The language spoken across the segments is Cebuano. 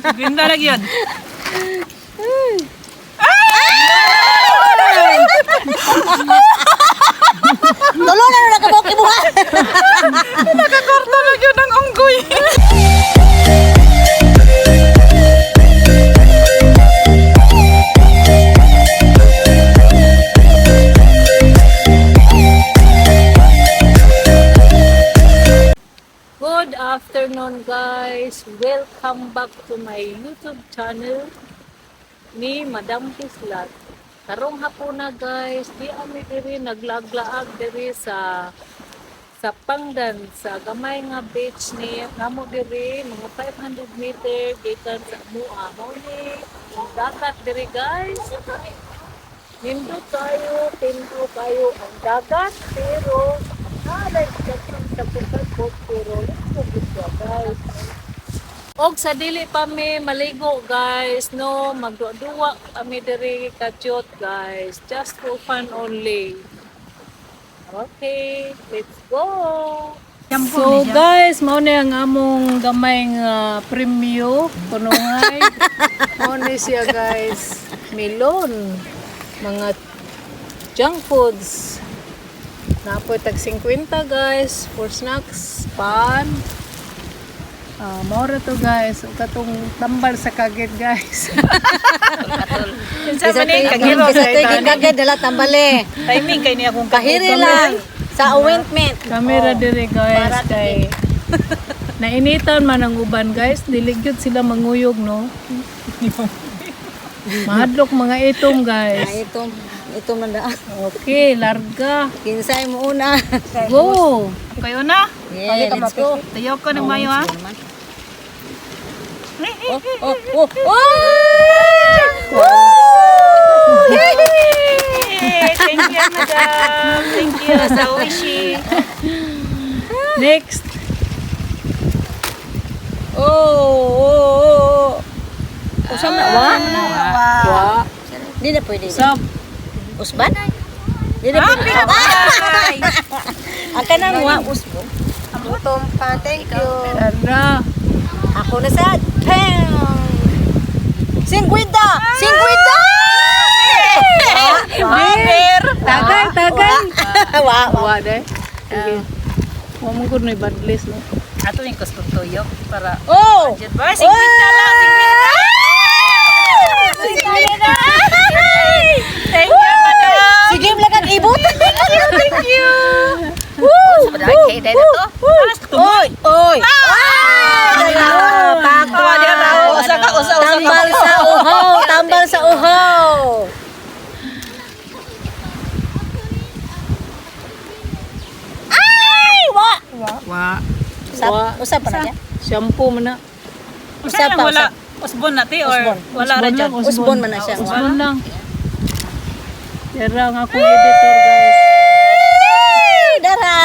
Ganda lagi yun. Tulo na na kabok ibuha. Nakakorto lang yun ang unggoy. Good afternoon, guys! Welcome back to my YouTube channel ni Madam Kislat. Karong hapon na, guys, di ami diri naglaglaag diri sa Pangdan, sa gamay nga beach ni namo diri mga 500 meter gikan sa Mua. Mao ni ang dagat diri, guys. Nindot kayo, tindo kayo ang dagat, pero alay sa pagkakot, pero lipog siya, guys. Og sa dili pa mi maligo, guys, no, magduwa-duwa kami diri kadyot, guys, just for fun only. Okay, let's go. So guys, mao na ang among gamay nga premyo kunungay. Mao ni siya, guys, melon, mga junk foods. Napoy tag 50, guys, for snacks, pan. Ah, mao ra to, guys, ug katong tambal sa kagit, guys. Kinsa man eh, kagiro. Isa to'y gigagad dala tambali. Timing kay niya kung Kahiri lang sa ointment. Kamera dire, guys, kay nainitan man ang uban, guys, dili gyud sila manguyog, no. Mahadlok mga itom, guys. Ay, ito, ito man na. Okay, larga. Kinsay mo una. Go. Kayo na. Yeah, let's go. Tayaw ko ng mayo ha. Oh, oh, oh, oh! Hey, thank you, madam. Thank you sa wishi. Next. Oh, oh, oh. Usam na, wa? Wa. Di na pwede. Sab. Usban? Di na pwede. Ang kanang wa, usbo. Gutom pa. Thank you. Tara. Ako na sa 10. 50! 50! Maber. Tagay, tagay. Wa, wa. Wa day. Sige. Wa mo gud na badlist, no. Ato yung gusto tuyo para Oh! Budget ba? 50 lang, 50! 50! Thank you, madam. Sige, wala kang ibot. Thank you. Woo! Okay, dahil na to. Oy! Oy! Ay! Pakwa! Oh, di ba? Usa ka, usa, usa ka. Tambal sa uhaw! Tambal sa uhaw! Ay! Wa! Wa. Usap, Wa. usap pa na siya? Shampoo man na. Usa Usap lang pa, wala. usap. Usbon na ti or Usbon. wala ra Usbon dyan. lang, Usbon man na siya. Usbon lang. Tara ang akong editor, guys. Ay! Dara!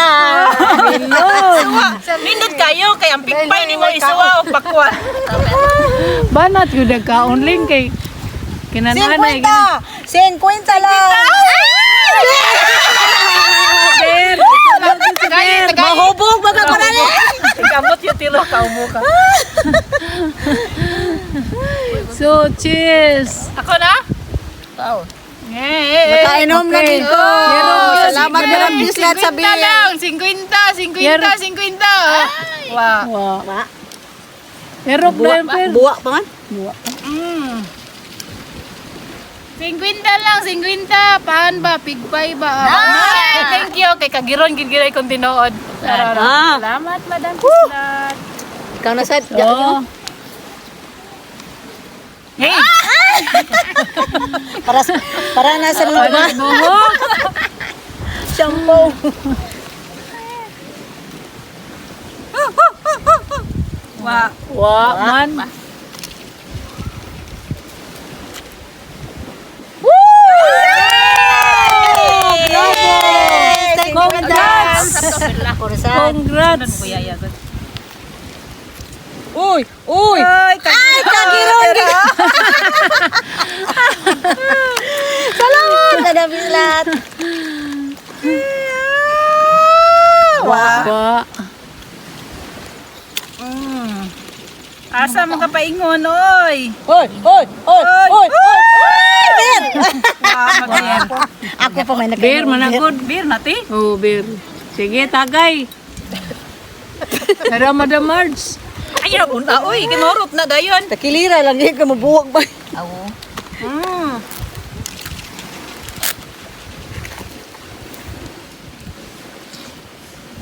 Melon. Nindot kayo kay ang pigpay nimo isuwa og pakwan. Banat yun ang kaon ling kay kinananay. 50! 50 lang! Ber, Tagay, tagay. Mahubog baga ko na niya! Ikamot yung tilo kaumo ka. So, cheers. Ako na? Wow. Eh, Nakainom na Okay. dito! Salamat Madam Bislat sa 50 bill. lang, 50, 50, 50. Wow. Wa. Wa. Erok na yun, Per. Buwa pa man? Buwa. 50 lang, 50. Paan ba? Pigpay ba? Ay, thank you. Kay Kagiron, gid-giray kong tinuod. Ah. Salamat, Madam Kislat. Ikaw na sad. Oh. Hey! Para para nasa mga Panas buhok. shampoo. Wa. Wa man. Thank you, Madam. Congrats. Congrats. Uy, uy. Ay, Ay, kagiron. Salamat, Madam Bislat. Wa. Wa. Asa mo ka pa. nakaingon, oy. Oy, oy, oy, oy, oy. Beer! Wow, Ako pa may nakaingon. Beer managod. Beer na, ti? Oh, beer. Sige, tagay. Tara, Madam Marge. Ay, una, oy. Kinurot na dayon. Takilira lang eh, kamabuwag ba?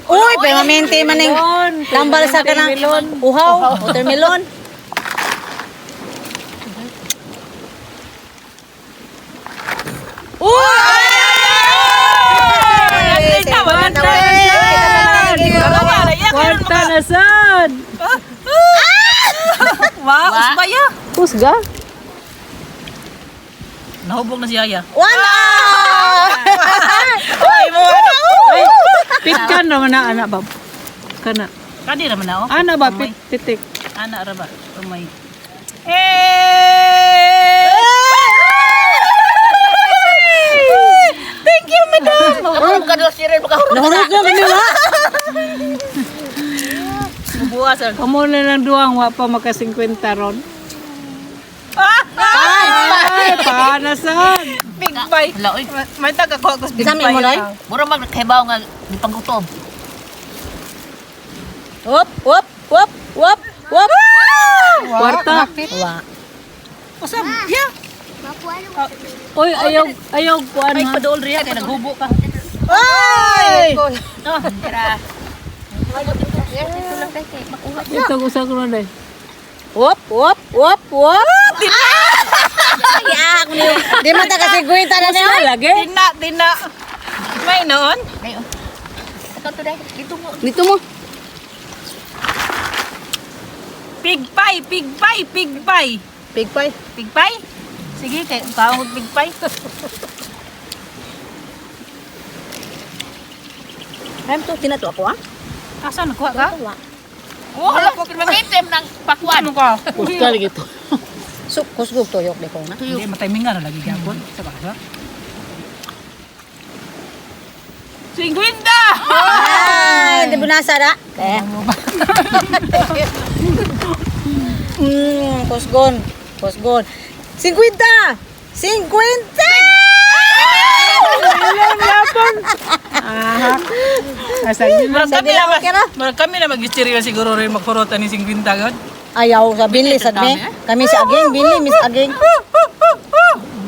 Uy, permanente man ning tambal sa kanang uhaw, watermelon. Uy! Kwarta na sad. Wow, usbaya. Kusga. Nahubog na si Yaya. Wala! Oy, mo ano? Pitkan naman na anak ba? Kana. Kadi raman na, oh. Ana ba pit pitik? Ana ra ba? Umay. Hey! Thank you, madam. Nahurot na kami wa. Buwa sir. Kamo na lang duwang wa pa maka 50 ron. Ay, panasan. Big bite. May taga ko big Isa may mo bite. day? Mura mag nakahibaw nga gipagutom. Wop, wop, wop, wop, wop. Kwarta. Wa. Usab, yeah. Oy, ayaw ayaw kuan Ay, ha. padool riya kay naghubo ka. Ay! Ito usa ko na day. Wop, wop, wop, wop. Di man ta kasi gwenta na niya. Lagi. Tina, tina. May noon. Dito mo. Pig pie, pig pie, pig pie. Pig pie. Pig pie? Sige, kay kaon pig pie. Ayam to tinato ako ah. Asa nakuha ka? Wa. Oh, hala ko Item ng pakwan. Ano ka? Kusga lagi to. So, kusgog tuyok di ko na. Hindi, matimingan na lagi gapon. Sa basa. Singwinda! Ay, di bunasa na. Eh. Kusgon. Kusgon. 50! 50! Aha. Asa yun Murag kami Sabi na lang, okay ra? murag kami na mag-isterial siguro rin maghurotan ni 50 gud. Ayaw sa binli sad me. Kami si Aging, binli Miss Aging.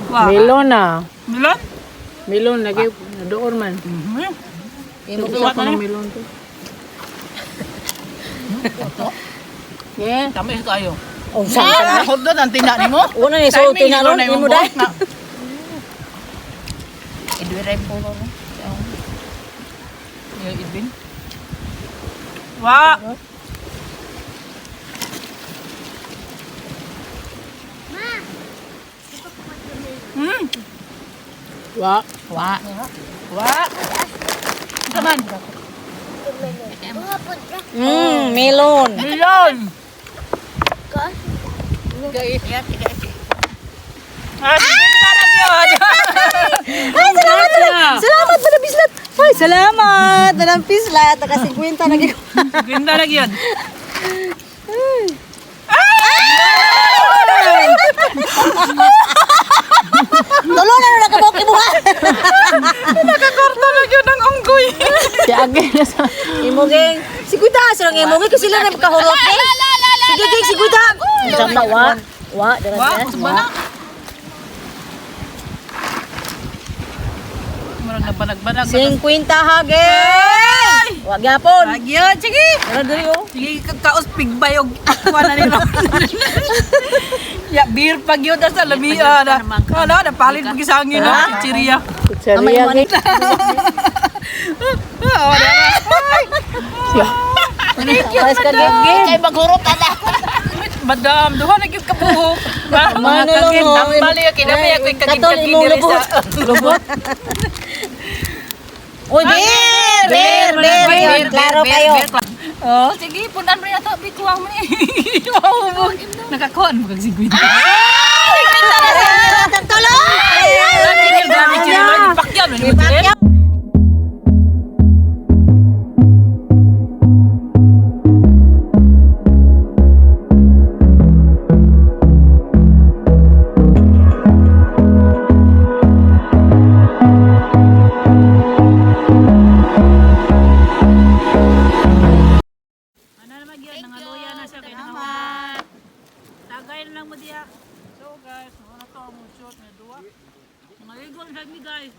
Wow. Melon na. Melon? Melon lagi doon man. Mhm. Imo Usa ko ng melon to. Yeah. Tamis kayo. Oh, saan ka na? Hudot ang tina nimo. Una ni so tinaron imo dai. Idwiray po no. Yung Edwin. Wa. Wa. Wa. Wa. Unsa man? Melon. Melon. Ah, 50 na gyud. Ay, salamat, salamat. Salamat, Madam Pislat. Ay, salamat, Madam Pislat. Naka 50 na gyud. 50 na gyud. Tulo na na nakabok imo ha. Nakakorto na gyud ang unggoy. Si Age na sa Imo geng. 50 sa lang imo geng kasi sila na makahurot eh. Sige geng 50. Unsa na wa? Wa dara Wa, siya. usba na. Murag na banag-banag. 50 ha geng. Wa gyapon. Gyud, sige. Dara diri oh. Sige, kaos pigbayog. Kuha na nila. Ya, beer pag yun sa lamia na. Wala, napalit pag isangin na. Chichiria. Pizzeria. Amay, Ayos ka geng. Kay maghurot ana. Madam, duha na gyud ka buhok. Mano lang oh. Tambal ya kinami ako Katol imong lubot. Lubot. Uy, beer! Beer, beer, beer. Klaro kayo. Oh, sige, punan mo ato bikuang mo ni. Mahubog. Nakakuha mo kag 50. Tuloy! Pakyan, ano mo na lang mo diya. So guys, muna to ang short nga duwa. Mga igol sa mi guys.